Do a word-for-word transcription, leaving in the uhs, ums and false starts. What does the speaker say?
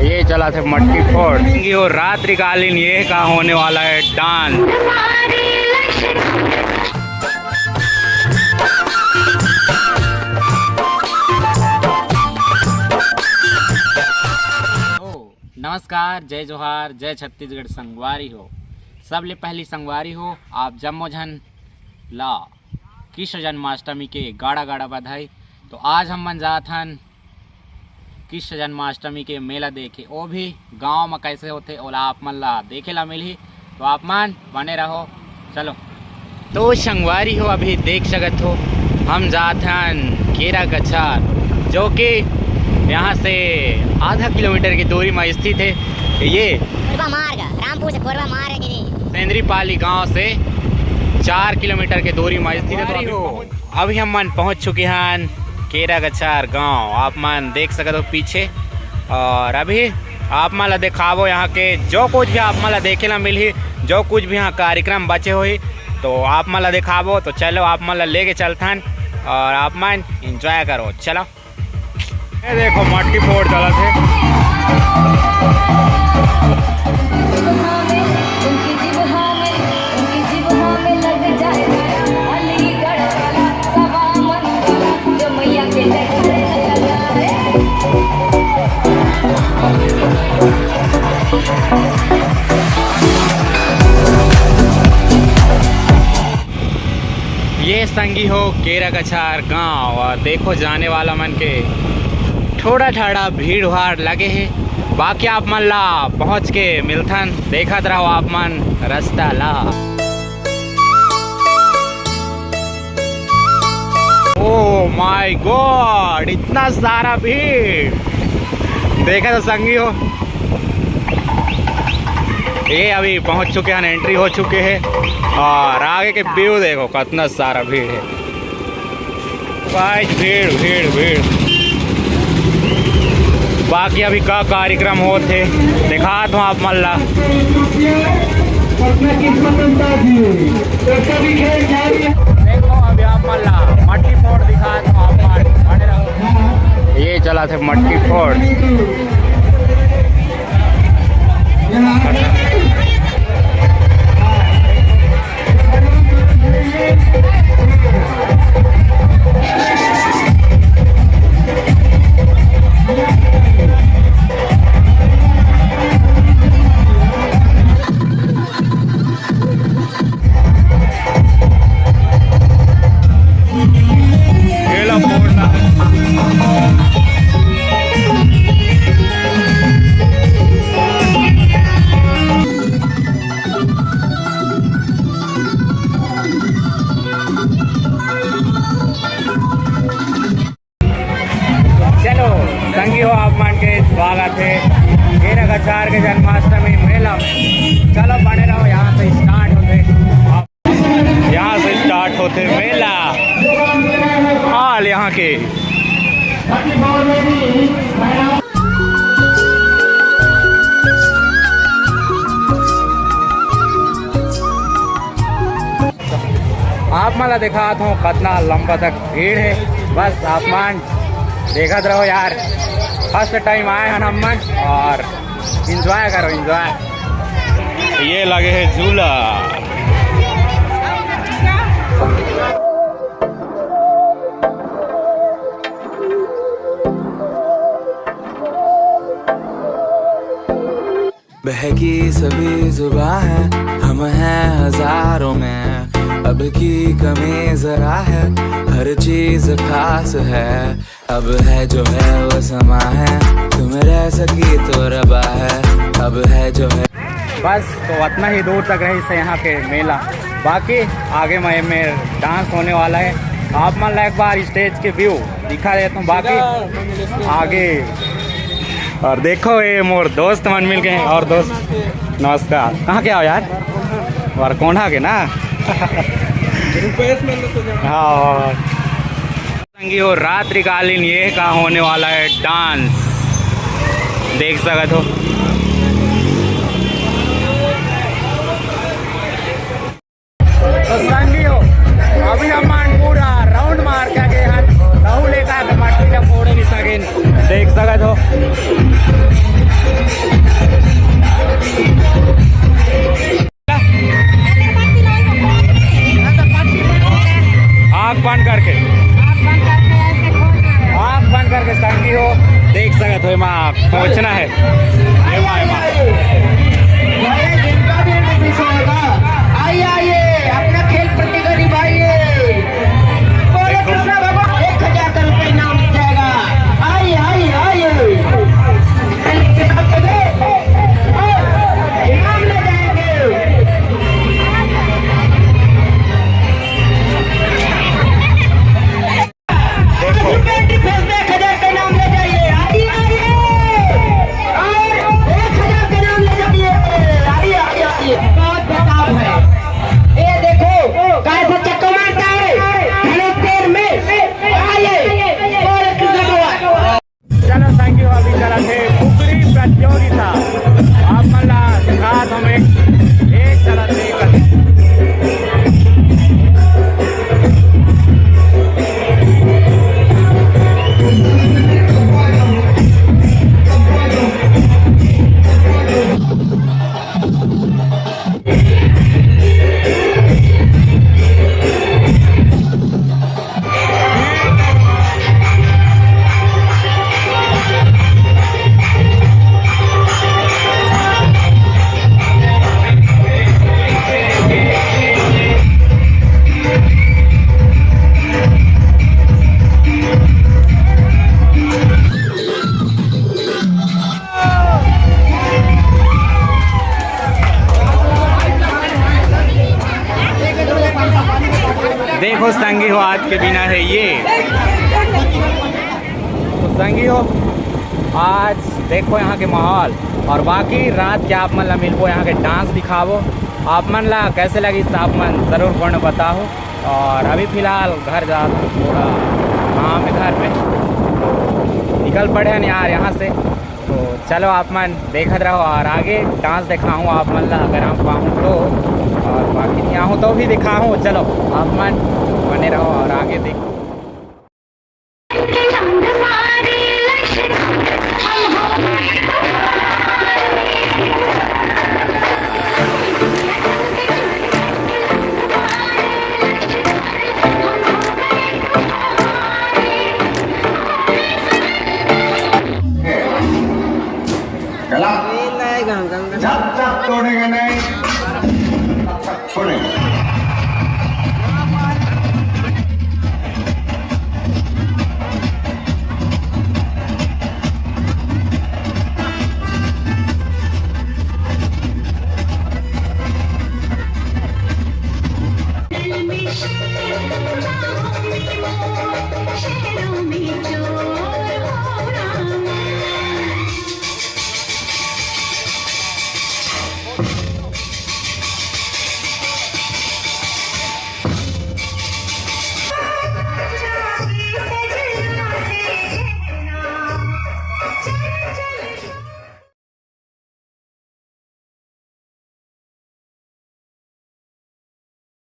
ये चला थे मटकी फोड़। ये हो रात्रिकालीन, ये का होने वाला है डांस। नमस्कार, जय जोहार, जय छत्तीसगढ़ संगवारी हो। सबले पहली संगवारी हो, आप जम्मो झन ला कृष्ण जन्माष्टमी के गाड़ा गाड़ा बधाई। तो आज हम मन जात हन कृष्ण जन्माष्टमी के मेला देखे, वो भी गांव में कैसे होथे, ओला आप मन ला देखे ला मिलही। तो आप मन बने रहो, चलो। तो संगवारी हो, अभी देख सकत हो, हम जात हन केरा कछार, जो कि यहाँ से आधा किलोमीटर की दूरी में स्थित है। ये कोरबा मार्ग, रामपुर से कोरबा मार्ग के लिए। सेंद्रीपाली गांव से चार किलोमीटर के दूरी में स्थित है। तो अभी अभी हम मन पहुंच चुके हैं केरा कछार गांव, आप मन देख सकत हो पीछे। और अभी आप मन ला दिखाबो यहाँ के जो कुछ भी आप मन ला देखे ला मिलही, जो कुछ भी यहाँ कार्यक्रम बचे होही, तो आप मन ला दिखाबो। तो चलो, आप मन ला लेके चलथन और आप मन एंजॉय करो। चलो, ये देखो, मटकी फोड़ चलत हे। ये संगी हो केरा कछार गांव, और देखो जाने वाला मन के थोड़ा ठाड़ा भीड़ भाड़ लगे हे, बाकी आप मन ला पहुंच के मिलथन, देखत रहो आप मन रास्ता ला। Oh my God, इतना सारा भीड़। देखा तो संगी हो, ये अभी पहुंच चुके हैं, एंट्री हो चुके हैं। और आगे के व्यू देखो, कितना सारा भीड़ है गाइस, भीड़, भीड़, भीड़। बाकी अभी का कार्यक्रम होत हे, दिखात हूँ आप मन ला। देखो, अभी आप मन ला मटकी फोड़ दिखात हूँ आप मन, बने रहो। ये चला थे मटकी फोड़। चलो संगी हो, आप मन के स्वागत है केरा कछार के जन्माष्टमी मेला में। चलो बने रहो, यहाँ से स्टार्ट होते, यहाँ से स्टार्ट होते मेला। हाल यहाँ के आप मन ला दिखात हूँ कितना लंबा तक भीड़ है। बस आप मन देखत रहो यार, फर्स्ट टाइम आए हैं हम मन और एंजॉय करो, एंजॉय। ये लगे है झूला। बहकी सभी जुबां है, हम हैं हजारों में, अब की कमी जरा है, हर चीज खास है। अब है जो है वो समा है, तुम रह सकी तो रबा है। अब है जो है। बस तो उतना ही दूर तक रही से यहाँ के मेला, बाकी आगे में, में डांस होने वाला है। आप मन ला एक बार स्टेज के व्यू दिखा देता हूँ, बाकी आगे। और देखो, ये मोर दोस्त मन मिल गए हैं। और दोस्त, नमस्कार। कहाँ के आओ यार? वरकोंडा के ना? हाँ। संगी हो, रात्रिकालीन ये का होने वाला है डांस, देख सकत हो। तो संगी हो, अभी हम मन पूरा राउंड मार के गए हैं। राहुल एक आके मटकी का फोड़े भी सकेन, देख सकत हो। पहुंचना है। आइए, आइए, आइए। भैया, जिनका भी एंट्री फीस होगा, आइए, आइए, अपना खेल प्रतिभा निभाइए। बोलो कृष्णा भगवान, एक हजार रुपये इनाम मिल जाएगा। आइए, आइए, आइए। इनाम ले जाएंगे। देखो। एक हजार का इनाम ले जाइए। आइए, आइए। और एक हजार का इनाम ले जाइए। आइए, आइए, आइए। बहुत बेताब है। ये देखो, कैसे चक्कर मारता है। धनुष तीर में। आइए। और एक नंबर। चलो संगी हो, अभी चलत हे कुकरी प्रतियोगिता। आप मन ला दिखात हमें एक चलत हे कल। देखो संगी हो, आज के बिना है ये। तो संगी हो, आज देखो यहाँ के माहौल, और बाकी रात के आप मन ला मिलबो, यहाँ के डांस दिखाबो आप मन ला। कैसे लगिस आप मन जरूर comment बताओ। और अभी फिलहाल घर जात हन, थोड़ा काम है घर में, तो निकल पड़े हैं यार यहाँ से। तो चलो आप मन देखत रहो और आगे डांस दिखाऊँ आप मन ला, अगर हम पाऊँ तो, और बाकी नहीं आहूँ तो भी दिखाऊँ। चलो आप मन बने रहो और आगे देखो। चला। जब तक तोड़ेंगे नहीं, तब तक छोड़ेंगे।